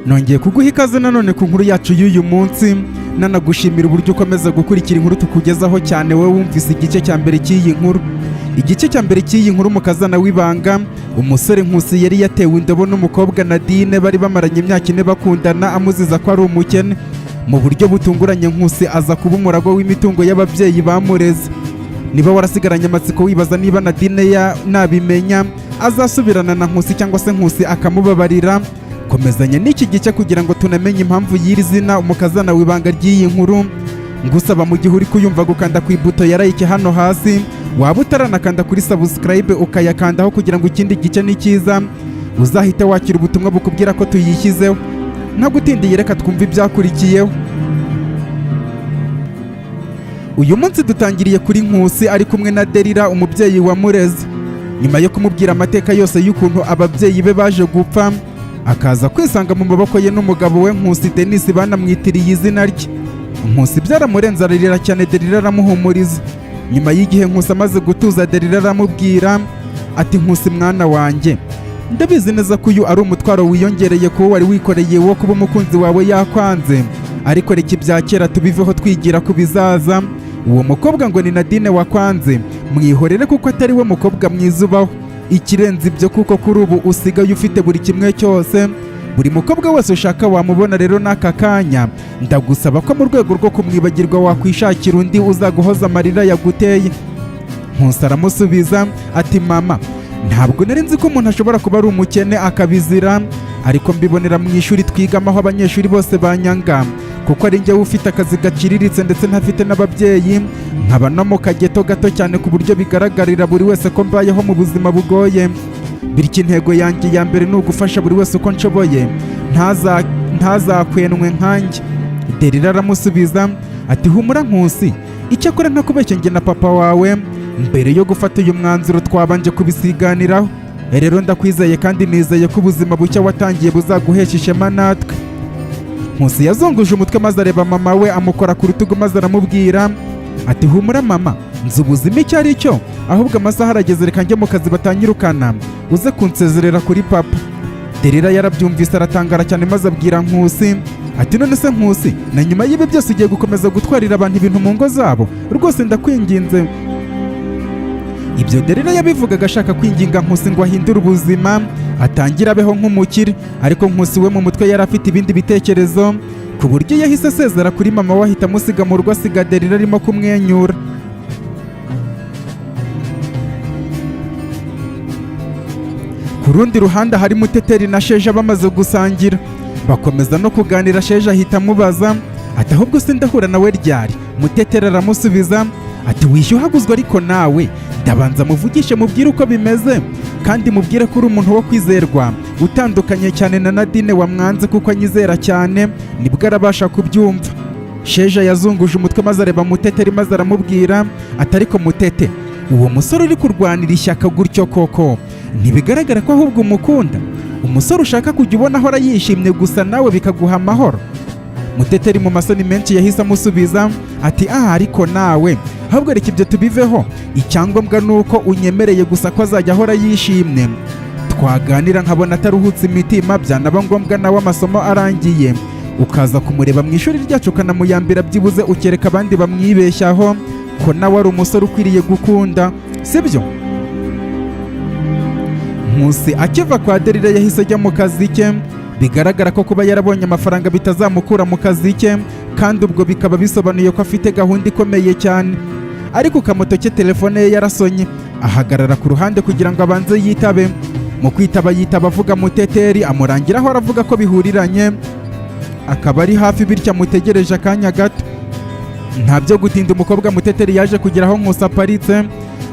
Nongeye kuguha ikaze nanone ku nkuru yacu y'uyu munsi, nanagushimira uburyo ukomeza gukurikira inkuru tukugezaho, cyane wowe wumvise igice cya mbere cy'iyi nkuru. Igice cya mbere cy'iyi nkuru, Mukazana w'Ibanga, umusore Nkusi yari yatewe indobo n'umukobwa Nadine bari bamaranye imyaka 4 bakundana, amuziza ko ari umukene. Mu buryo butunguranye, Nkusi aza kuba umuragwa w'imitungo y'ababyeyi bamureze. Niba warasigaranye amatsiko wibaza niba Nadine ya nabimenya azasubirana na Nkusi cyangwa se Nkusi akamubabarira, komezanya n'iki gice kugira ngo tunamenye impamvu y'iri zina Umukazana w'Ibanga ry'iyi nkuru. Ngusaba mu gihe uri kuyumva gukanda ku ibuto ya like hano hasi, waba utaranakanda kuri subscribe ukayakandaho, kugira ngo ikindi gice ni cyiza uzahite wakira ubutumwa bukubwira ko tuyishyizeho. Ntagutindiye, reka twumve ibyakurikiyeho. Uyu munsi dutangiriye kuri Nkusi ari kumwe na Derira, umubyeyi wa mureze. Nyuma yo kumubwira amateka yose y'ukuntu ababyeyi be baje gupfa, akaza kwisanga mu maboko ye n'umugabo we Nkusi Denis banamwitiriye izina rye, Nkusi byaramurenze ararira cyane. Derira aramuhumuriza. Nyuma y'igihe, Nkusi amaze gutuza, Derira aramubwira ati: "Nkusi mwana wanjye, ndabizi neza ko uyu ari umutwaro wiyongereye kuwo wari wikoreye wo kuba umukunzi wawe yakwanze, ariko reka ibya kera tubiveho twigira ku bizaza. Uwo mukobwa ngo ni Nadine wakwanze, mwihorere kuko atari we mukobwa mwiza ubaho. Ikirenze ibyo, kuko kuri ubu usigaye ufite buri kimwe cyose, buri mukobwa wese ushaka wamubona. Rero n'aka kanya ndagusaba ko mu rwego rwo kumwibagirwa wakwishakira undi uzaguhoza amarira yaguteye." Nkusi aramusubiza ati: "Mama, ntabwo nari nzi ko umuntu ashobora kuba ari umukene akabizira, ariko mbibonera mu ishuri twigamo aho abanyeshuri bose banyanga kuko ari njyewe ufite akazi gaciriritse ndetse ntafite n'ababyeyi, nkaba no mu kageto gato cyane ku buryo bigaragarira buri wese ko mbayeho mu buzima bugoye. Bityo intego yanjye ya mbere ni ugufasha buri wese uko nshoboye ntazakwenwe nkanjye." Derira aramusubiza ati: "Humura Nkusi, icyakora ntakubeshye, njye na papa wawe mbere yo gufata uyu mwanzuro twabanje kubisiganiraho. Rero ndakwizeye kandi nizeye ko ubuzima bushya watangiye buzaguhesha ishema natwe." Nkusi yazunguje umutwe maze areba mama we, amukora ku rutugu maze aramubwira ati: "Humura mama, nzi ubuzima icyo ari cyo. Ahubwo amasaha arageze, reka njye mu kazi batanyirukana, uze kunsezerera kuri papa." Derira yarabyumvise aratangara cyane, maze abwira Nkusi ati: "None se Nkusi, na nyuma y'ibi byose ugiye gukomeza gutwarira abantu ibintu mu ngo zabo? Rwose ndakwinginze." Ibyo Derira yabivugaga ashaka kwinginga Nkusi ngo ahindure ubuzima, atangire abeho nk'umukire, ariko Nkusi we mu mutwe yari afite ibindi bitekerezo, ku buryo yahise asezera kuri mama we, ahita amusiga mu rugo, asiga Derira arimo kumwenyura. Ku rundi ruhande hari Muteteri na Sheja bamaze gusangira, bakomeza no kuganira. Sheja ahita amubaza ati: "Ahubwo se ndahura nawe ryari?" Muteteri aramusubiza ati: "Wishyuhaguzwa, ariko nawe ndabanza muvugishe, mubwire uko bimeze, kandi mubwire ko uri umuntu wo kwizerwa, utandukanye cyane na Nadine wamwanze, kuko anyizera cyane nibwo arabasha kubyumva." Sheja yazunguje umutwe maze areba Muteteri, maze aramubwira ati: "Ariko Mutete, uwo musore uri kurwanira ishyaka gutyo koko ntibigaragara ko ahubwo umukunda? Umusore ushaka kujya ubona ahora yishimye gusa, nawe bikaguha amahoro?" Muteteri mu masoni menshi yahise amusubiza ati: "Aha, ariko nawe ahubwo reka ibyo tubiveho. Icyangombwa ni uko unyemereye gusa ko azajya ahora yishimye, twaganira nkabona ataruhutse imitima, byanaba ngombwa nawe amasomo arangiye ukaza kumureba mu ishuri ryacu, ukanamuyambira, byibuze ukereka abandi bamwibeshyaho ko nawe ari umusore ukwiriye gukunda, sibyo?" Nkusi akiva kwa Derira yahise ajya mu kazi ke. Bigaragara ko kuba yarabonye amafaranga bitazamukura mu kazi ke, kandi ubwo bikaba bisobanuye ko afite gahunda ikomeye cyane. Ariko kamoto ke telefone ye yarasonye, ahagarara ku ruhande kugira ngo abanze yitabe. Mu kwitaba, yitaba avuga Muteteri, amurangiraho, aravuga ko bihuriranye akaba ari hafi, bityo amutegereje akanya gato. Nta byo gutinda, umukobwa Muteteri yaje kugera aho Nkusi aparitse,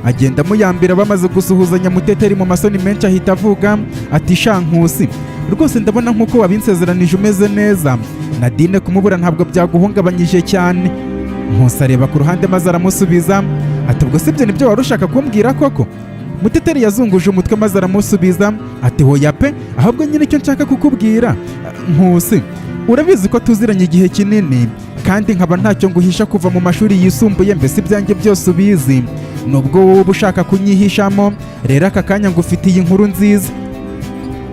agenda amuyambira. Bamaze gusuhuzanya, Muteteri mu masoni menshi ahita avuga ati: "Sha Nkusi, rwose ndabona nk'uko wabinsezeranije umeze neza, Nadine kumubura ntabwo byaguhungabanyije cyane." Nkusi areba ku ruhande maze aramusubiza ati: "Ubwo sibyo nibyo wari ushaka kumbwira koko?" Muteteri yazunguje umutwe maze aramusubiza ati: "Hoya pe, ahubwo nyine icyo nshaka kukubwira, Nkusi, urabizi ko tuziranye igihe kinini kandi nkaba ntacyo nguhisha kuva mu mashuri yisumbuye, mbese ibyanjye byose ubizi, nubwo wowe uba ushaka kunyihishamo. Rero aka kanya ngufitiye inkuru nziza."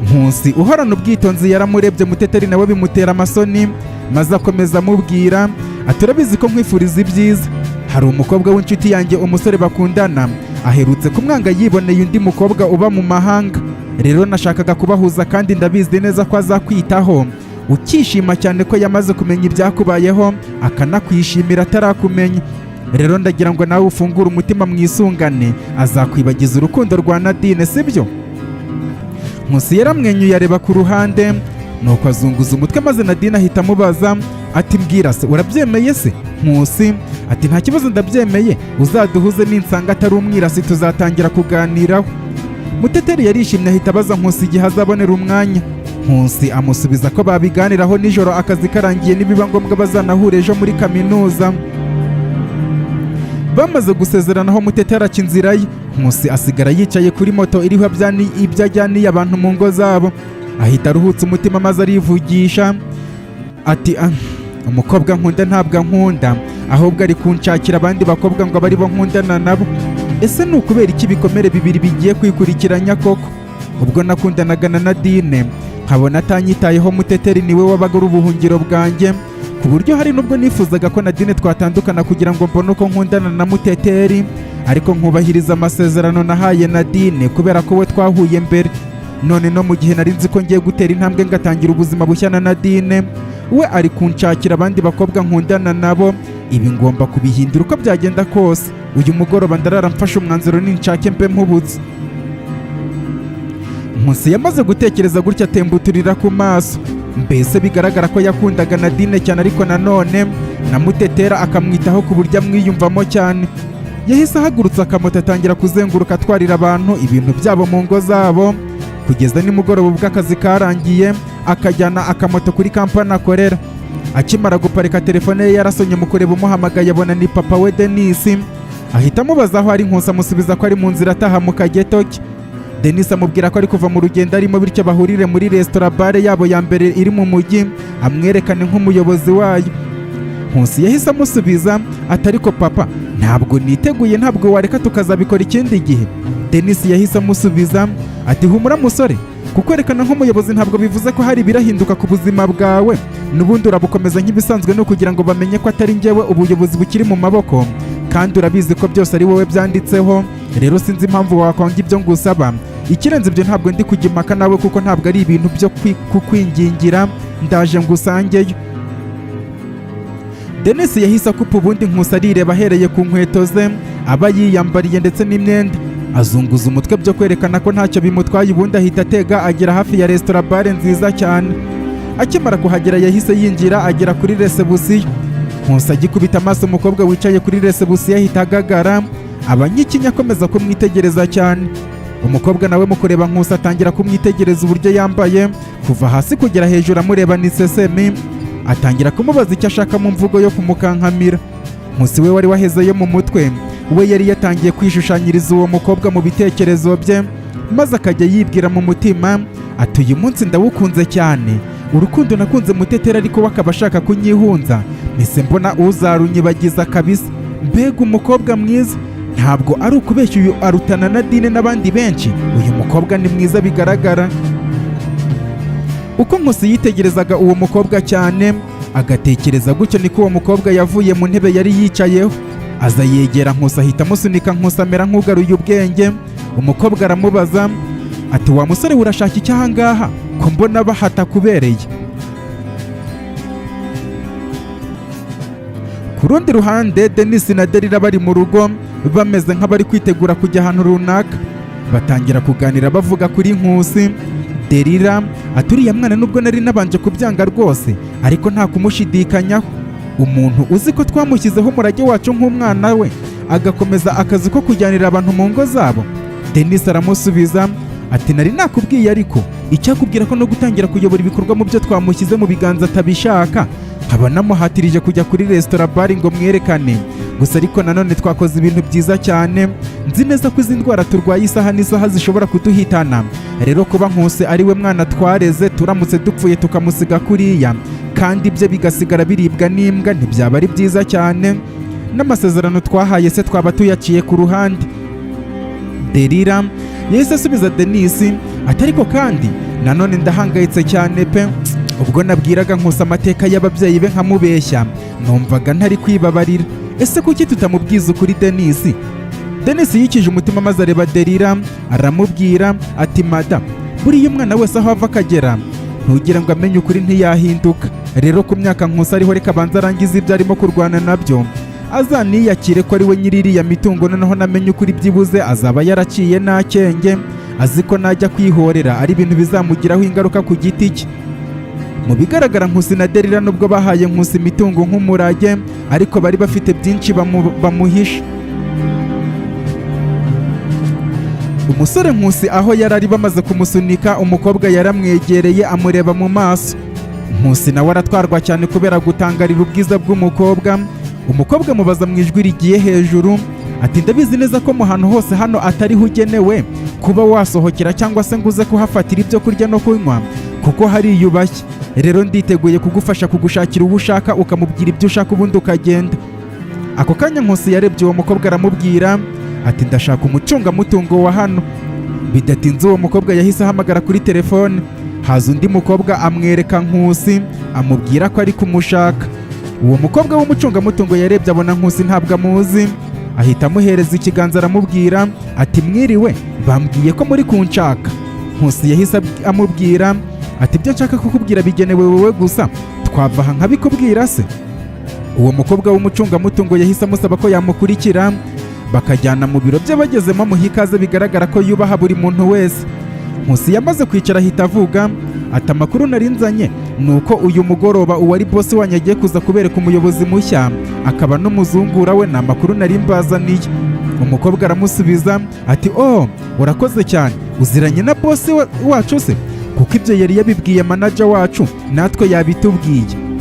Nkusi uhorana ubwitonzi yaramurebye, Muteteri nawe bimutera amasoni, maze akomeza amubwira ati: "Urabizi ko nkwifuriza ibyiza. Hari umukobwa w'inshuti yanjye, umusore bakundana aherutse kumwanga, yiboneye undi mukobwa uba mu mahanga. Rero nashakaga kubahuza, kandi ndabizi neza ko azakwitaho ukishima cyane, ko yamaze kumenya ibyakubayeho akanakwishimira atarakumenya. Rero ndagira ngo nawe ufungure umutima mwisungane, azakwibagiza urukundo rwa Nadine, sibyo?" Nkusi yaramwenyuye, areba ku ruhande, nuko azunguza umutwe, maze Nadine ahita amubaza ati: "Mbwira se, urabyemeye se?" Nkusi ati: "Nta kibazo, ndabyemeye. Uzaduhuze, ninsanga atari umwirasi tuzatangira kuganiraho." Muteteri yarishimye, ahita abaza Nkusi igihe azabonera umwanya. Nkusi amusubiza ko babiganiraho nijoro akazi karangiye, nibiba ngombwa bazanahure ejo muri kaminuza. Bamaze gusezeranaho, Muteteri aca inzira ye. Nkusi asigara yicaye kuri moto iriho ibyo ajyaniye abantu mu ngo zabo. Ahita aruhutsa umutima, maze arivugisha ati: "Ah, umukobwa nkunda ntabwo ankunda, ahubwo ari kunshakira abandi bakobwa ngo abe aribo nkundana nabo. Ese ni ukubera iki ibikomere bibiri bigiye kwikurikiranya koko? Ubwo nakundanaga na Nadine nkabona atanyitayeho, Muteteri niwe wabaga ari ubuhungiro bwanjye, ku buryo hari n'ubwo nifuzaga ko Nadine twatandukana kugira ngo mbone uko nkundana na Muteteri, ariko nkubahiriza amasezerano nahaye Nadine kubera ko we twahuye mbere. None no mu gihe nari nzi ko ngiye gutera intambwe ngatangira ubuzima bushya na Nadine, we ari kunshakira abandi bakobwa nkundana nabo. Ibi ngomba kubihindura uko byagenda kose. Uyu mugoroba ndarara mfashe umwanzuro, ninshake mbe mpubutse." Nkusi yamaze gutekereza gutya, atembuturira ku maso. Mbese bigaragara ko yakundaga Nadine cyane, ariko nanone na Mutetera akamwitaho ku buryo amwiyumvamo cyane. Yahise ahagurutsa akamoto, atangira kuzenguruka atwarira abantu ibintu byabo mu ngo zabo, kugeza nimugoroba ubwo akazi karangiye, akajyana akamoto kuri kampani akorera. Akimara guparika, telefone ye yarasonye. Mu kureba umuhamagaye, abona ni papa we Denis. Ahita amubaza aho ari. Nkusi amusubiza ko ari mu nzira ataha mu kageto ke. Denis amubwira ko ari kuva mu rugendo arimo, bityo bahurire muri resitora bare yabo ya mbere iri mu mujyi, amwerekane nk'umuyobozi wayo. Nkusi yahise amusubiza ati: "Ariko papa, ntabwo niteguye, ntabwo wareka tukazabikora ikindi gihe?" Denis yahise amusubiza ati: "Humura musore, kukwerekana nk'umuyobozi ntabwo bivuze ko hari ibirahinduka ku buzima bwawe. N'ubundi urabukomeza nk'ibisanzwe, ni ukugira ngo bamenye ko atari njyewe ubuyobozi bukiri mu maboko, kandi urabizi ko byose ari wowe byanditseho. Rero sinzi impamvu wakwanga ibyo ngusaba. Ikirenze ibyo, ntabwo ndi kujya impaka nawe kuko ntabwo ari ibintu byo kukwingingira. Ndaje ngusangeyo." Denis yahise akupa, ubundi Nkusi arireba ahereye ku nkweto ze aba yiyambariye ndetse n'imyenda, azunguza umutwe byo kwerekana ko ntacyo bimutwaye, ubundi ahita atega agera hafi ya resitora bare nziza cyane. Akimara kuhagera, yahise yinjira agera kuri resebusiyo. Nkusi agikubita amaso umukobwa wicaye kuri resebusiyo, ahita agagara, abanyikinya, akomeza kumwitegereza cyane. Umukobwa nawe mu kureba Nkusi, atangira kumwitegereza uburyo yambaye kuva hasi kugera hejuru, amureba n'isesemi, atangira kumubaza icyo ashaka mu mvugo yo kumukankamira. Nkusi we wari wahezeyo mu mutwe we, yari yatangiye kwishushanyiriza uwo mukobwa mu bitekerezo bye, maze akajya yibwira mu mutima ati: "Uyu munsi ndawukunze cyane. Urukundo nakunze Mutetera, ariko we akaba ashaka kunyihunza, mpise mbona uzarunyibagiza kabisa. Mbega umukobwa mwiza! Ntabwo ari ukubeshya, uyu arutana na Nadine n'abandi benshi. Uyu mukobwa ni mwiza bigaragara." Uko Nkusi yitegerezaga uwo mukobwa cyane, agatekereza gutyo, niko uwo mukobwa yavuye mu ntebe yari yicayeho, aza yegera Nkusi, ahita amusunika. Nkusi amera nk'ugaruye ubwenge. Umukobwa aramubaza ati: "Wa musore we, urashaka iki aha ngaha ko mbona bahatakubereye?" Ku rundi ruhande, Denis na Delila bari mu rugo, bameze nk'abari kwitegura kujya ahantu runaka. Batangira kuganira bavuga kuri Nkusi. Delila ati: "Uriya mwana, nubwo nari nabanje kubyanga rwose, ariko nta kumushidikanyaho. Umuntu uzi ko twamushyizeho umurage wacu nk'umwana we, agakomeza akazi ko kujyanira abantu mu ngo zabo." Denis aramusubiza ati: "Nari nakubwiye, ariko icyakubwira ko no gutangira kuyobora ibikorwa mu byo twamushyize mu biganza atabishaka, nkaba namuhatirije kujya kuri resitora bare ngo mwerekane gusa. Ariko nanone twakoze ibintu byiza cyane. Nzi neza ko izi ndwara turwaye isaha n'isaha zishobora kuduhitana. Rero kuba Nkusi ari we mwana twareze, turamutse dupfuye tukamusiga kuriya kandi ibye bigasigara biribwa n'imbwa, ntibyaba ari byiza cyane. N'amasezerano twahaye se twaba tuyaciye ku ruhande." Delila yahise asubiza Denis ati: "Ariko kandi Nanone ndahangayitse cyane pe. Ubwo nabwiraga Nkusi amateka y'ababyeyi be nkamubeshya, numvaga ntari kwibabarira. Ese kuki tutamubwiza ukuri Denisi?" Denisi yikije umutima maze areba Derira, aramubwira ati: "Mada, buriya umwana wese aho ava akagera, ntugire ngo amenye ukuri ntiyahinduka. Rero ku myaka Nkusi ariho, reka abanza arangize ibyo arimo kurwana nabyo, azaniyakire ko ari we nyiri iriya mitungo. Noneho namenye ukuri, byibuze azaba yaraciye n'akenge, azi ko najya kwihorera ari ibintu bizamugiraho ingaruka ku giti cye." Mu bigaragara, Nkusi na Derira, nubwo bahaye Nkusi imitungo nk'umurage, ariko bari bafite byinshi bamuhisha. Umusore Nkusi aho yari ari, bamaze kumusunika, umukobwa yaramwegereye amureba mu maso. Nkusi nawe aratwarwa cyane kubera gutangarira ubwiza bw'umukobwa. Umukobwa amubaza mu ijwi rigiye hejuru ati: "Ndabizi neza ko mu hantu hose hano atariho ugenewe kuba wasohokera cyangwa se ngo uze kuhafatira ibyo kurya no kunywa, kuko hariyubashye. Rero nditeguye kugufasha kugushakira uwo ushaka, ukamubwira ibyo ushaka, ubundi ukagenda." Ako kanya Nkusi yarebye uwo mukobwa, aramubwira ati: "Ndashaka umucungamutungo wa hano." Bidatinze uwo mukobwa yahise ahamagara kuri telefone, haza undi mukobwa amwereka Nkusi, amubwira ko ari kumushaka. Uwo mukobwa w'umucungamutungo yarebye abona Nkusi ntabwo amuzi, ahita amuhereza ikiganza, aramubwira ati: "Mwiriwe, bambwiye ko muri kunshaka." Nkusi yahise amubwira ati: "Ibyo nshaka kukubwira bigenewe wowe gusa, twava aha nkabikubwira se?" Uwo mukobwa w'umucungamutungo yahise amusaba ko yamukurikira bakajyana mu biro bye. Bagezemo amuha ikaze, bigaragara ko yubaha buri muntu wese. Nkusi yamaze kwicara ahita avuga ati: "Amakuru nari nzanye ni uko uyu mugoroba uwari bosi wanyu agiye kuza kubereka umuyobozi mushya, akaba n'umuzungura we. Ni amakuru nari mbazaniye." Umukobwa aramusubiza ati: "Oh, urakoze cyane. Uziranye na bosi wacu se? Kuko ibyo yari yabibwiye manager wacu, natwe yabitubwiye."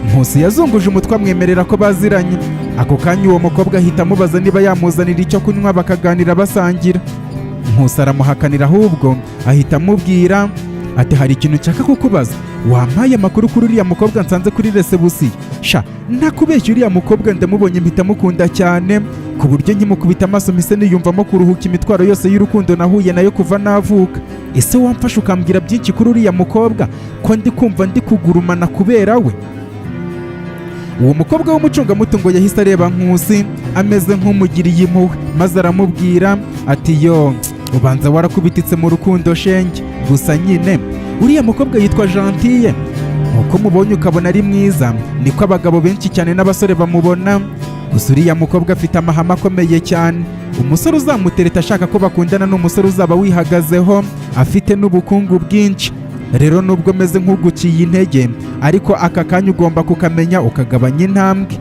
Nkusi yazunguje umutwe amwemerera ko baziranye. Ako kanya uwo mukobwa ahita amubaza niba yamuzanira icyo kunywa bakaganira basangira. Nkusi aramuhakanira, ahubwo ahita amubwira ati: "Hari ikintu nshaka kukubaza. Wampaye amakuru kuri uriya mukobwa nsanze kuri reception? Sha, ntakubeshya, uriya mukobwa ndamubonye mpita mukunda cyane, ku buryo nkimukubita amaso mpise niyumvamo kuruhuka imitwaro yose y'urukundo nahuye nayo kuva navuka. Ese wamfasha ukambwira byinshi kuri uriya mukobwa, ko ndi kumva ndi kugurumana kubera we?" Uwo mukobwa w'umucungamutungo yahise areba Nkusi ameze nk'umugiriye impuhwe, maze aramubwira ati: "Yo, ubanza warakubititse mu rukundo shenge. Gusa nyine uriya mukobwa yitwa Gentille. Nkuko mubonye ukabona ari mwiza, niko abagabo benshi cyane n'abasore bamubona. Gusa uriya mukobwa afite amahame akomeye cyane. Umusore uzamutereta ashaka ko bakundana ni umusore uzaba wihagazeho, afite n'ubukungu bwinshi. Rero nubwo meze nk'uguciye intege, ariko aka kanya ugomba kukamenya ukagabanya intambwe."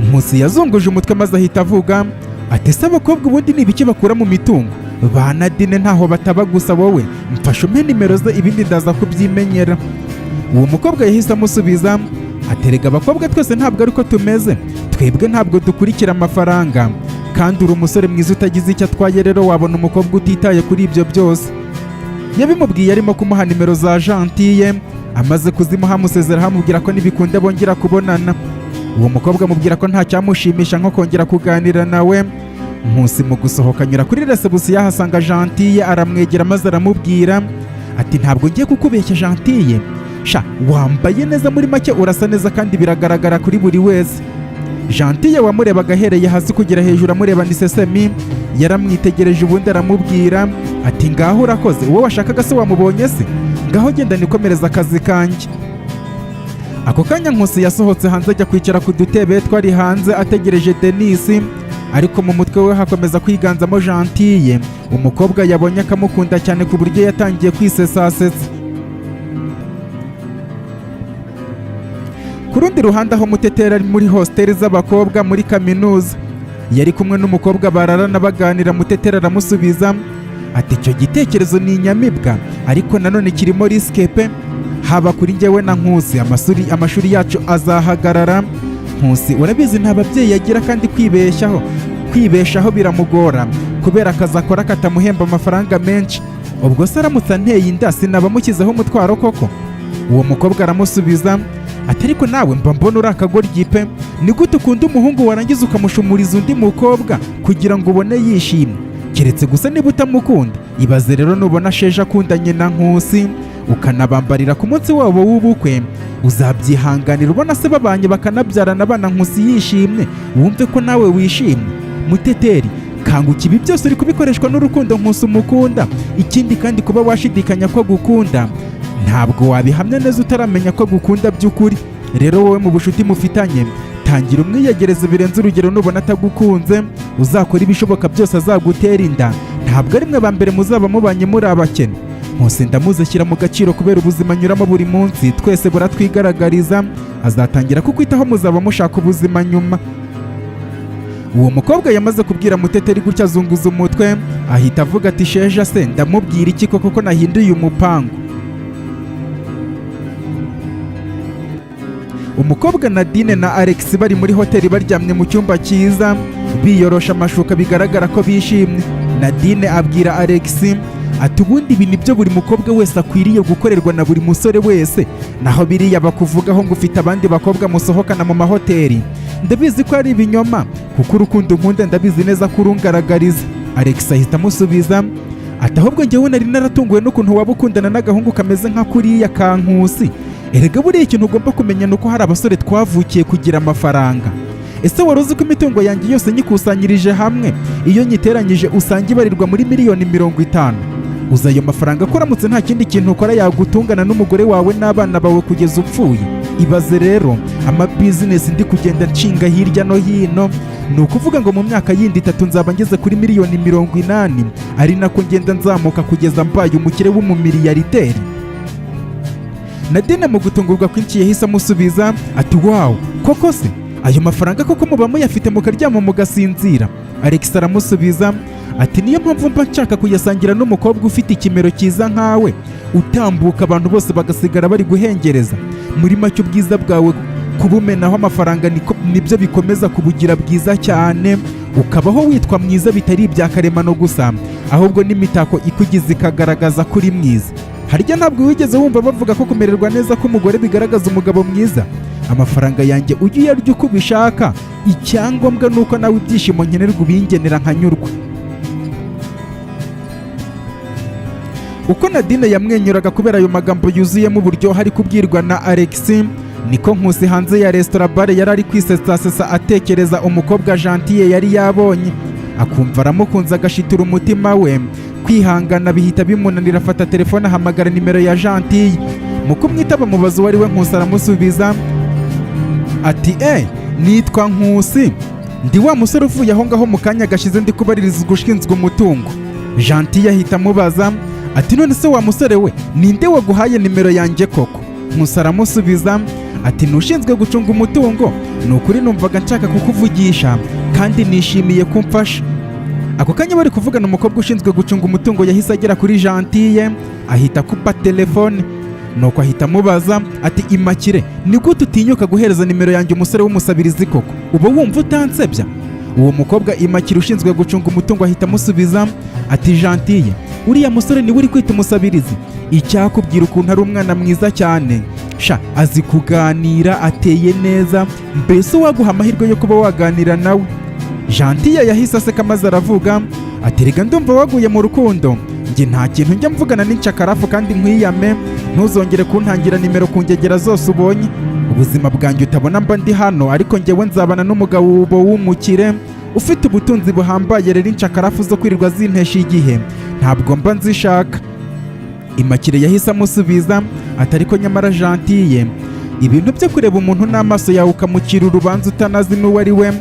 Nkusi yazunguje umutwe maze ahita avuga ati: "Ese abakobwa ubundi ni ibiki bakura mu mitungo? Ba Nadine ntaho bataba. Gusa wowe mfashe umpe nimero ze, ibindi ndaza kubyimenyera." Uwo mukobwa yahise amusubiza aterega: "Abakobwa twese ntabwo ariko tumeze. Twebwe ntabwo dukurikira amafaranga, kandi uri umusore mwiza utagize icyo atwaye. Rero wabona umukobwa utitaye kuri ibyo byose." Yabimubwiye arimo kumuha nimero za Gentille. Amaze kuzimuha amusezera, amubwira ko nibikunda bongera kubonana. Uwo mukobwa amubwira ko nta cyamushimisha nko kongera kuganira nawe. Nkusi mu gusohoka anyura kuri reception, yahasanga Gentille, aramwegera maze aramubwira ati: "Ntabwo ngiye kukubeshya Gentille, sha wambaye neza, muri make urasa neza kandi biragaragara kuri buri wese." Gentille wamurebaga ahereye hasi kugera hejuru amureba isesemi, yaramwitegereje ubundi aramubwira ati: "Ngaho urakoze. Uwo washakaga se wamubonye se? Ngaho genda nikomereza akazi kanjye." Ako kanya Nkusi yasohotse hanze ajya kwicara ku dutebe twari hanze ategereje Denisi, ariko mu mutwe we hakomeza kwiganzamo Gentille, umukobwa yabonye akamukunda cyane ku buryo yatangiye kwisesasetsa. Ku rundi ruhande, aho Mutetera ari muri hositeli z'abakobwa muri kaminuza, yari kumwe n'umukobwa bararana baganira. Mutetera aramusubiza ati: "Icyo gitekerezo ni inyamibwa, ariko nanone kirimo risk pe, haba kuri njyewe na Nkusi. Amashuri yacu azahagarara. Nkusi urabizi nta babyeyi agira, kandi kwibeshaho biramugora kubera akazi akora katamuhemba amafaranga menshi. Ubwo se aramutse anteye inda, sinaba mushyizeho umutwaro koko?" Uwo mukobwa aramusubiza ati: "Ariko nawe mba mbona uri akagoryi pe. Ni gute ukunda umuhungu warangiza ukamushumuriza undi mukobwa kugira ngo ubone yishimye? Keretse gusa niba utamukunda. Ibaze rero nubona Sheja akundanye na Nkusi, ukanabambarira ku munsi wabo w'ubukwe, uzabyihanganira ubona se babanye bakanabyarana abana, Nkusi yishimye, wumve ko nawe wishimye? Muteteri, kanguka! Ibi byose uri kubikoreshwa n'urukundo Nkusi umukunda. Ikindi kandi, kuba washidikanya ko agukunda, ntabwo wabihamya neza utaramenya ko agukunda by'ukuri. Rero wowe mu bushuti mufitanye, tangira umwiyegereze birenze urugero. Nubona atagukunze, uzakora ibishoboka byose azagutera inda. Ntabwo ari mwe ba mbere muzaba mubanye muri abakene. Nkusi ndamuzi, ashyira mu gaciro kubera ubuzima anyuramo buri munsi, twese buratwigaragariza. Azatangira kukwitaho, muzaba mushaka ubuzima nyuma. Uwo mukobwa yamaze kubwira Muteteri gutya, azunguza umutwe, ahita avuga ati: "Sheja se ndamubwira iki koko ko nahinduye umupangu?" Umukobwa Nadine na Alex bari muri hoteli, baryamye mu cyumba cyiza, biyorosha amashuka, bigaragara ko bishimye. Nadine abwira Alex ati: "Ubundi ibi nibyo buri mukobwa wese akwiriye gukorerwa na buri musore wese. Naho biriya bakuvugaho ngo ufite abandi bakobwa musohokana mu mahoteli, ndabizi ko ari ibinyoma, kuko urukundo nkunda ndabizi neza ko urungaragariza." Alex ahita amusubiza ati: "Ahubwo njyewe nari naratunguwe n'ukuntu waba ukundana n'agahungu kameze nka kuriya ka Nkusi. Erega buriya ikintu ugomba kumenya ni uko hari abasore twavukiye kugira amafaranga. Ese wari uzi ko imitungo yanjye yose nyikusanyirije hamwe, iyo nyiteranyije usanga ibarirwa muri miliyoni 50? Uzi ayo mafaranga ko uramutse nta kindi kintu ukora yagutungana n'umugore wawe n'abana bawe kugeza upfuye? Ibaze rero amabizinesi ndi kugenda nshinga hirya no hino. Ni ukuvuga ngo mu myaka yindi 3 nzaba ngeze kuri miliyoni 80, ari nako ngenda nzamuka kugeza mbaye umukire w'umumiliyarderi." Nadine mu gutungurwa kwinshi yahise amusubiza ati: "Wow, koko se ayo mafaranga koko muba muyafite mukaryama mugasinzira?" Alex aramusubiza ati: "Niyo mpamvu mba nshaka kuyasangira n'umukobwa ufite ikimero cyiza nkawe, utambuka abantu bose bagasigara bari guhengereza. Muri make, ubwiza bwawe kubumenaho amafaranga nibyo bikomeza kubugira bwiza cyane, ukabaho witwa mwiza bitari ibya karemano gusa, ahubwo n'imitako ikugize ikagaragaza ko uri mwiza. Harya ntabwo wigeze wumva bavuga ko kumererwa neza k'umugore bigaragaza umugabo mwiza? Amafaranga yanjye ujye uyarya uko ubishaka, icyangombwa ni uko nawe ibyishimo nkenerwa ubingenera nkanyurwa." Uko Nadine yamwenyuraga kubera ayo magambo yuzuyemo uburyohe ari kubwirwa na Alex, niko Nkusi hanze ya resitora bare yari ari kwisesasesa, atekereza umukobwa Gentille yari yabonye, akumva aramukunze, agashitura umutima we. Kwihangana bihita bimunanira, afata telefone ahamagara nimero ya Gentille. Mu kumwitaba mubaza uwo ari we, Nkusi aramusubiza ati: "E, nitwa Nkusi, ndi wa musore uvuye aho ngaho mu kanya gashize ndi kubaririzwa ushinzwe umutungo." Gentille ahita amubaza ati: "None se wa musore we, ninde waguhaye nimero yanjye koko?" Nkusi aramusubiza ati: "Nushinzwe gucunga umutungo. Ni ukuri numvaga nshaka kukuvugisha kandi nishimiye ko umfasha." Ako kanya bari kuvugana, umukobwa ushinzwe gucunga umutungo yahise agera kuri Gentille, ahita akupa telefone, nuko ahita amubaza ati: "Imakire, ni gute utinyuka guhereza nimero yanjye umusore w'umusabirizi koko? Uba wumva utansebya?" Uwo mukobwa Imakire ushinzwe gucunga umutungo ahita amusubiza ati: "Gentille, uriya musore niwe uri kwita umusabirizi? Icyakubwira ukuntu ari umwana mwiza cyane sha, azi kuganira, ateye neza, mbese uwaguha amahirwe yo kuba waganira nawe." Gentille yahise aseka maze aravuga ati: "Rega ndumva waguye mu rukundo. Njye nta kintu njya mvugana n'incakarafu, kandi nkwiyame, ntuzongere kuntangira nimero ku ngegera zose ubonye. Ubuzima bwanjye utabona mba ndi hano, ariko njyewe nzabana n'umugabo w'umukire ufite ubutunzi buhambaye. Rero incakarafu zo kwirirwa zintesha igihe ntabwo mba nzishaka." Imakire yahise amusubiza ati: "Ariko nyamara Gentille, ibintu byo kureba umuntu n'amaso yawe ukamucira urubanza utanazi n'uwo ari we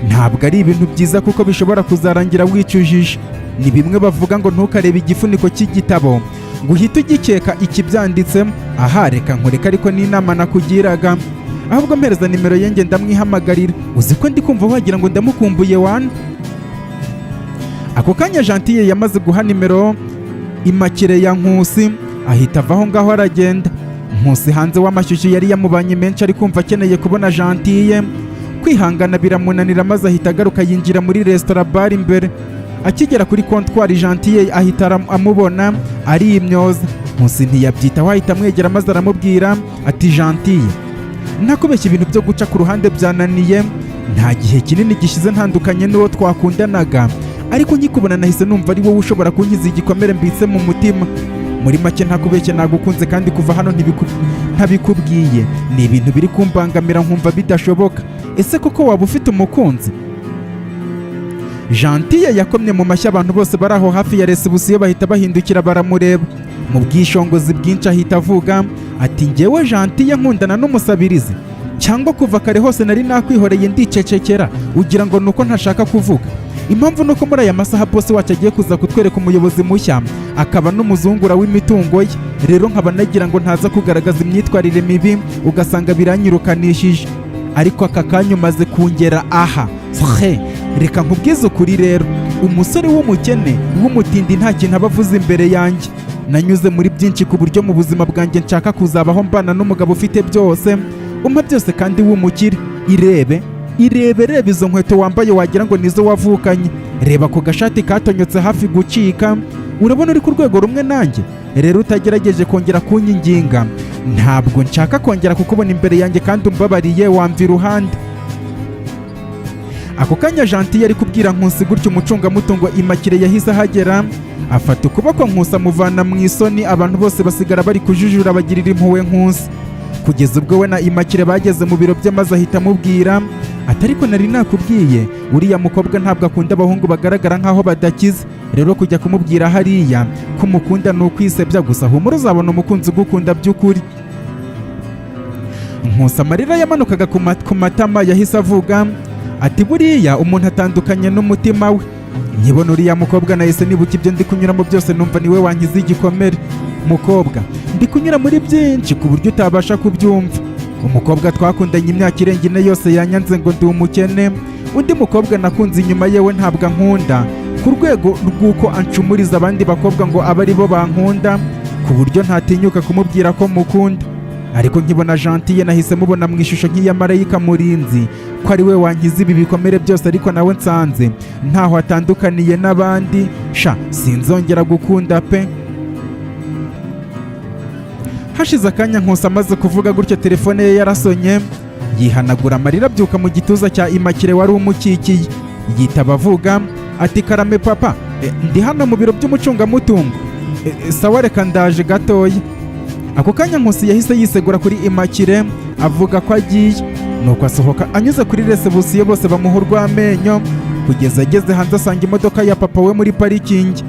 ntabwo ari ibintu byiza, kuko bishobora kuzarangira wicujije. Ni bimwe bavuga ngo ntukarebe igifuniko cy'igitabo ngo uhite ugikeka ikibyanditsemo. Aha reka nkureka, ariko n'inama nakugiraga. Ahubwo mpereza nimero ye nge ndamwihamagarira. Uzi ko ndi kumva wagira ngo ndamukumbuye wana?" Ako kanya Gentille yamaze guha nimero Imakire ya Nkusi, ahita ava aho ngaho aragenda. Nkusi hanze w'amashyushyu yari yamubanye menshi, ari kumva akeneye kubona Gentille. Kwihangana biramunanira, maze ahita agaruka yinjira muri resitora bar imbere. Akigera kuri kontwari, Gentille ahita amubona, arimyoza. Nkusi ntiyabyitaho, ahita amwegera maze aramubwira ati: "Gentille, ntakubeshya, ibintu byo guca ku ruhande byananiye. Nta gihe kinini gishize ntandukanye n'uwo twakundanaga, ariko Ariko nkikubona nahise numva ari wowe ushobora kunkiza igikomere mbitse mu mutima. Muri make, ntakubeshye, nagukunze, kandi kuva hano ntabikubwiye ni ibintu biri kumbangamira, nkumva bidashoboka. Ese koko waba ufite umukunzi?" Gentille yakomye mu mashyi, abantu bose bari aho hafi ya reception bahita bahindukira baramureba. Mu bwishongozi bwinshi ahita avuga ati: "Njyewe Gentille nkundana n'umusabirizi? Cyangwa kuva kare hose nari nakwihoreye ndicecekera, ugira ngo ni uko ntashaka kuvuga? Impamvu ni uko muri aya masaha boss wacu agiye kuza kutwereka umuyobozi mushya, akaba n'umuzungura w'imitungo ye. Rero nkaba nagira ngo ntaza kugaragaza imyitwarire mibi, ugasanga biranyirukanishije. Ariko aka kanya umaze kungera aha he, reka nkubwize ukuri rero, umusore w'umukene w'umutindi nta kintu aba avuze imbere yanjye. Nanyuze muri byinshi, ku buryo mu buzima bwanjye nshaka kuzabaho mbana n'umugabo ufite byose, umpa byose kandi w'umukire. Irebe, irebe, reba izo nkweto wambaye, wagira ngo nizo wavukanye. Reba ku gashati katonyotse hafi gucika. Urabona uri ku rwego rumwe nanjye? Rero utagerageje kongera kunyinginga, ntabwo nshaka kongera kukubona imbere yanjye, kandi umbabariye wamva iruhande." Ako kanya Gentille ari kubwira Nkusi gutyo, umucungamutungo Immaculée yahise ahagera, afata ukuboko Nkusi amuvana mu isoni. Abantu bose basigara bari kujujura, bagirira impuhwe Nkusi, kugeza ubwo we na Immaculée bageze mu biro bye, maze ahita amubwira ati: "Ariko nari nakubwiye, uriya mukobwa ntabwo akunda abahungu bagaragara nk'aho badakize. Rero kujya kumubwira hariya ko umukunda ni ukwisebya gusa. Humura, uzabona umukunzi ugukunda by'ukuri." Nkusi amarira yamanukaga ku matama, yahise avuga ati: "Buriya umuntu atandukanye n'umutima we. Nkibona uriya mukobwa nahise nibuka ibyo ndi kunyuramo byose, numva niwe wankiza igikomere. Mukobwa, ndi kunyura muri byinshi ku buryo utabasha kubyumva. Umukobwa twakundanye imyaka irenga 4 yose yanyanze ngo ndi umukene. Undi mukobwa nakunze inyuma yewe ntabwo ankunda, ku rwego rw'uko ancumuriza abandi bakobwa ngo abe ari bo bankunda, ku buryo ntatinyuka kumubwira ko mukunda. Ariko nkibona Gentille nahise mubona mu ishusho nk'iya marayika murinzi, ko ari we wankiza ibi bikomere byose. Ariko nawe nsanze ntaho atandukaniye n'abandi. Sha, sinzongera gukunda pe." Hashize akanya Nkusi amaze kuvuga gutyo, telefone ye yarasonye, yihanagura amarira, abyuka mu gituza cya Immaculée wari umukikiye, yitaba avuga ati: "Karame papa." "Ndi hano mu biro by'umucungamutungo." "Sawa, reka ndaje gatoya." Ako kanya Nkusi yahise yisegura kuri Immaculée, avuga ko agiye, nuko asohoka anyuze kuri reception, bose bamuha urw'amenyo, kugeza ageze hanze asanga imodoka ya papa we muri parikingi.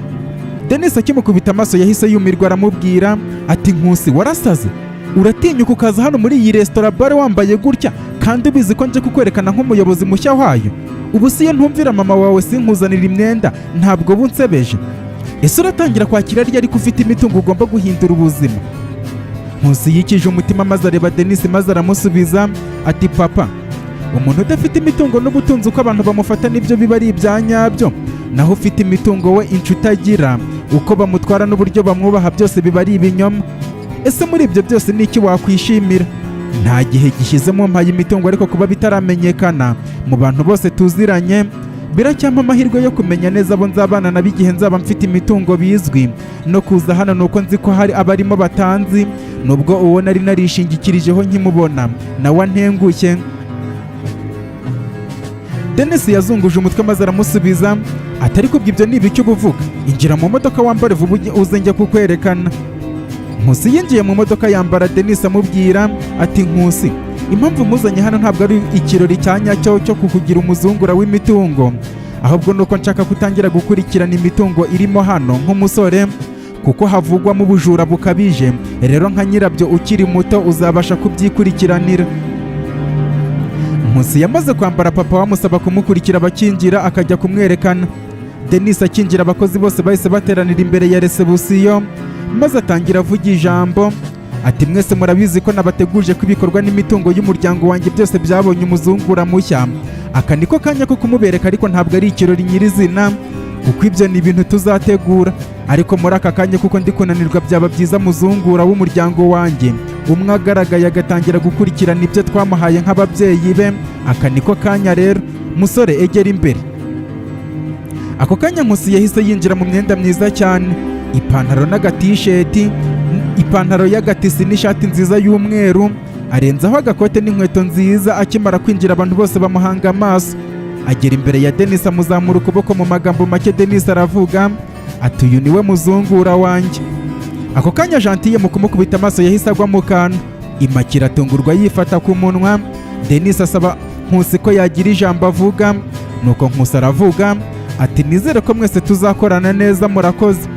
Denis akimukubita amaso yahise yumirwa, aramubwira ati: "Nkusi, warasaze? Uratinyuka ukaza hano muri iyi resitora bar wambaye gutya, kandi ubizi ko nje kukwerekana nk'umuyobozi mushya wayo? Ubu si iyo ntumvira mama wawe sinkuzanira imyenda, ntabwo bunsebeje? Ese uratangira kwakira ryari ko ufite imitungo, ugomba guhindura ubuzima?" Nkusi yikije umutima, maze areba Denis, maze aramusubiza ati: "Papa, umuntu udafite imitungo n'ubutunzi, uko abantu bamufata nibyo biba ari ibya nyabyo. Naho ufite imitungo we, inshuti agira, uko bamutwara n'uburyo bamwubaha, byose biba ari ibinyoma. Ese muri ibyo byose ni iki wakwishimira? Nta gihe gishize mumpaye imitungo, ariko kuba bitaramenyekana mu bantu bose tuziranye biracyampa amahirwe yo kumenya neza abo nzabana nabo igihe nzaba mfite imitungo bizwi. No kuza hano ni uko nzi ko hari abarimo batanzi, nubwo uwo nari narishingikirijeho nkimubona nawe antengushye." Denis yazunguje umutwe, maze aramusubiza ati: "Ariko ubwo ibyo ni ibiki uba uvuga? Injira mu modoka, wambare vuba, uze njye kukwerekana." Nkusi yinjiye mu modoka yambara, Denis amubwira ati: "Nkusi, impamvu muzanye hano ntabwo ari ikirori cya nyacyo cyo kukugira umuzungura w'imitungo, ahubwo ni uko nshaka kutangira gukurikirana imitungo irimo hano nk'umusore, kuko havugwamo ubujura bukabije. Rero nka nyirabyo ukiri muto uzabasha kubyikurikiranira." Nkusi yamaze kwambara, papa bamusaba kumukurikira, bakinjira akajya kumwerekana. Denis akinjira, abakozi bose bahise bateranira imbere ya reception, maze atangira avuga ijambo ati: "Mwese murabizi ko nabateguje ko ibikorwa n'imitungo y'umuryango wanjye byose byabonye umuzungura mushya. Aka niko kanya ko kumubereka, ariko ntabwo ari ikirori nyirizina, kuko ibyo ni ibintu tuzategura. Ariko muri aka kanya, kuko ndi kunanirwa, byaba byiza muzungura w'umuryango wanjye umwe agaragaye, agatangira gukurikirana ibyo twamuhaye nk'ababyeyi be. Aka niko kanya rero. Musore, egera imbere." Ako kanya Nkusi yahise yinjira mu myenda myiza cyane, ipantaro n'agatisheti, ipantaro y'agatisi n'ishati nziza y'umweru, arenzaho agakote n'inkweto nziza. Akimara kwinjira, abantu bose bamuhanga amaso. Agera imbere ya Denis, amuzamura ukuboko. Mu magambo make Denis aravuga ati: "Uyu niwe muzungura wanjye." Ako kanya Gentille mu kumukubita amaso yahise agwa mu kantu. Imakira atungurwa, yifata ku munwa. Denis asaba Nkusi ko yagira ijambo avuga, nuko Nkusi aravuga ati: "Nizere ko mwese tuzakorana neza, murakoze."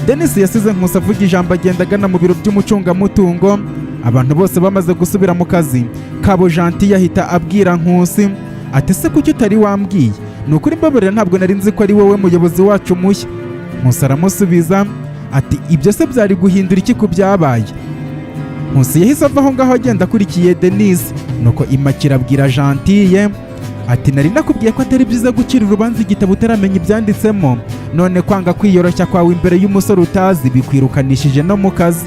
Denis yasize Nkusi avuga ijambo, agenda agana mu biro by'umucungamutungo. Abantu bose bamaze gusubira mu kazi kabo, Gentille ahita abwira Nkusi ati: "Se kuki utari wambwiye? Ni ukuri mbabarira, ntabwo nari nzi ko ari wowe muyobozi wacu mushya." Nkusi aramusubiza ati: "Ibyo se byari guhindura iki ku byabaye?" Nkusi yahise ava aho ngaho, agenda akurikiye Denis. Nuko Imakira abwira Gentille ati: "Nari nakubwiye ko atari byiza gucira urubanza igitabo utaramenya ibyanditsemo. None kwanga kwiyoroshya kwawe imbere y'umusore utazi bikwirukanishije no mu kazi."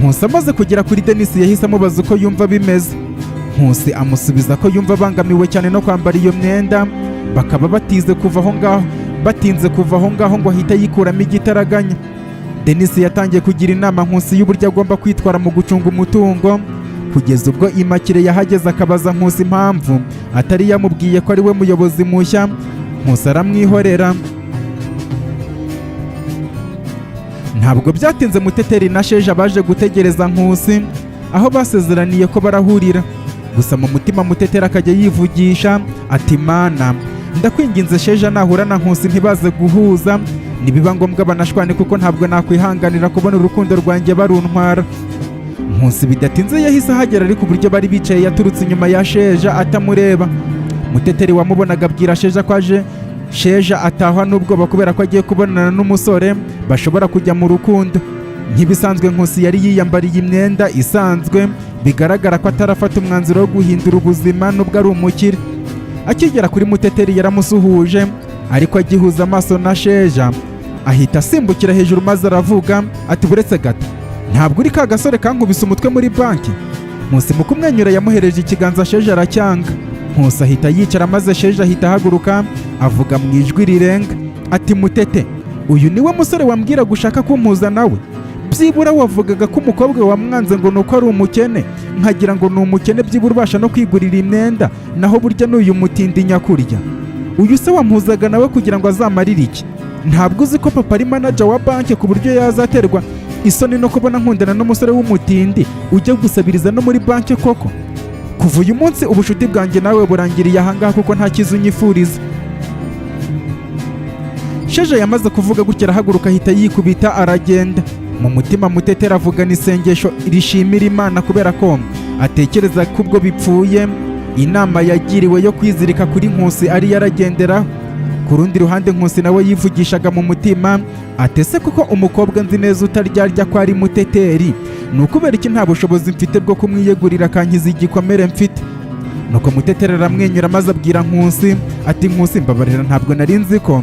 Nkusi amaze kugera kuri Denis, yahise amubaza uko yumva bimeze. Nkusi amusubiza ko yumva abangamiwe cyane no kwambara iyo myenda, bakaba batize kuva aho ngaho, batinze kuva aho ngaho ngo ahite yikuramo igitaraganya. Denis yatangiye kugira inama Nkusi y'uburyo agomba kwitwara mu gucunga umutungo, kugeza ubwo Imakire yahageze akabaza Nkusi impamvu atari yamubwiye ko ari we muyobozi mushya. Nkusi aramwihorera. Ntabwo byatinze, Muteteri na Sheja baje gutegereza Nkusi aho basezeraniye ko barahurira. Gusa mu mutima Muteteri akajya yivugisha ati: "Mana, ndakwinginze, Sheja nahura na Nkusi ntibaze guhuza, nibiba ngombwa banashwane, kuko ntabwo nakwihanganira kubona urukundo rwanjye baruntwara." Nkusi bidatinze yahise ahagera, ariko uburyo bari bicaye yaturutse inyuma ya Sheja atamureba. Muteteri wamubonaga abwira Sheja ko aje. Sheja atahwa n'ubwoba kubera ko agiye kubonana n'umusore bashobora kujya mu rukundo. Nk'ibisanzwe, Nkusi yari yiyambariye imyenda isanzwe, bigaragara ko atarafata umwanzuro wo guhindura ubuzima nubwo ari umukire. Akigera kuri Muteteri yaramusuhuje, ariko agihuza amaso na Sheja ahita asimbukira hejuru maze aravuga ati: "Buretse gato, ntabwo uri ka gasore kankubise umutwe muri banki?" Nkusi mu kumwenyura yamuhereje ikiganza, Sheja aracyanga. Nkusi ahita yicara, maze Sheja ahita ahaguruka, avuga mu ijwi rirenga ati: "Mutete, uyu niwe musore wambwira gushaka kumpuza nawe? Byibura wavugaga ko umukobwa wamwanze ngo ni uko ari umukene, nkagira ngo ni umukene byibura ubasha no kwigurira imyenda, naho burya ni uyu mutindi nyakurya. Uyu se wampuzaga nawe kugira ngo azamarire iki? Ntabwo uzi ko papa ari manager wa banki, ku buryo yazaterwa isoni no kubona nkundana n'umusore w'umutindi ujya gusabiriza no muri banki koko? Kuva uyu munsi ubushuti bwanjye nawe burangiriye ahangaha, kuko nta cyiza unyifuriza." Sheja yamaze kuvuga gutya, arahaguruka, ahita yikubita aragenda. Mu mutima Muteteri avugana isengesho rishimira Imana kubera ko atekereza ko ubwo bipfuye, inama yagiriwe yo kwizirika kuri Nkusi ari yaragenderaho. Ku rundi ruhande, Nkusi nawe yivugishaga mu mutima atese kuko umukobwa nzi neza utaryarya ko ari Muteteri, ni ukubera iki nta bushobozi mfite bwo kumwiyegurira akankiza igikomere mfite? Nuko Muteteri aramwenyura maze abwira Nkusi ati: "Nkusi, mbabarira, ntabwo nari nzi ko."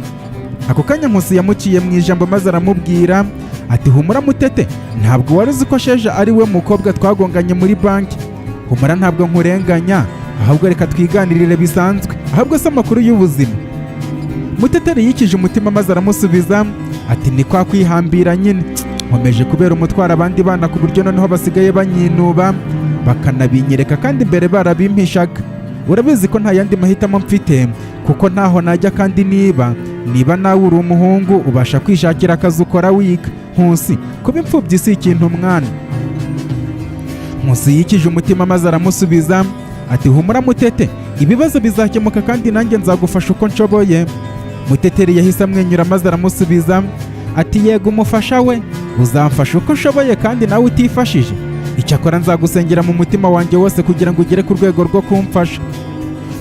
Ako kanya Nkusi yamuciye mu ijambo maze aramubwira ati: "Humura Mutete, ntabwo wari uzi ko Sheja ari we mukobwa twagonganye muri banki. Humura, ntabwo nkurenganya, ahubwo reka twiganirire bisanzwe. Ahubwo se amakuru y'ubuzima?" Muteteri yikije umutima maze aramusubiza ati: "Ni kwa kwihambira nyine, nkomeje kubera umutwaro abandi bana, ku buryo noneho basigaye banyinuba bakanabinyereka kandi mbere barabimpishaga. Urabizi ko nta yandi mahitamo mfite, kuko ntaho najya, kandi niba nawe uri umuhungu ubasha kwishakira akazi ukora wiga. Nkusi, kuba imfubyi si ikintu mwana." Nkusi yikije umutima maze aramusubiza ati: "Humura Mutete, ibibazo bizakemuka kandi nanjye nzagufasha uko nshoboye." Muteteri yahise amwenyura maze aramusubiza ati: "Yego umufasha we, uzamfasha uko ushoboye kandi nawe utifashije. Icyakora nzagusengera mu mutima wanjye wose kugira ngo ugere ku rwego rwo kumfasha."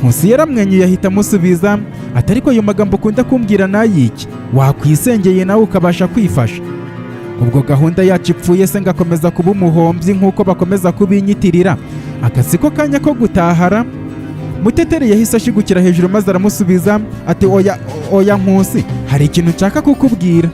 Nkusi yaramwenyuye, ahita amusubiza ati: "Ariko ayo magambo ukunda kumbwira nayiki? Wakwisengeye nawe ukabasha kwifasha. Ubwo gahunda yacu ipfuye se, ngakomeza kuba umuhombyi nk'uko bakomeza kubinyitirira, aka ko kanya ko gutahara?" Muteteri yahise ashigukira hejuru maze aramusubiza ati: "Oya, oya Nkusi, hari ikintu nshaka kukubwira."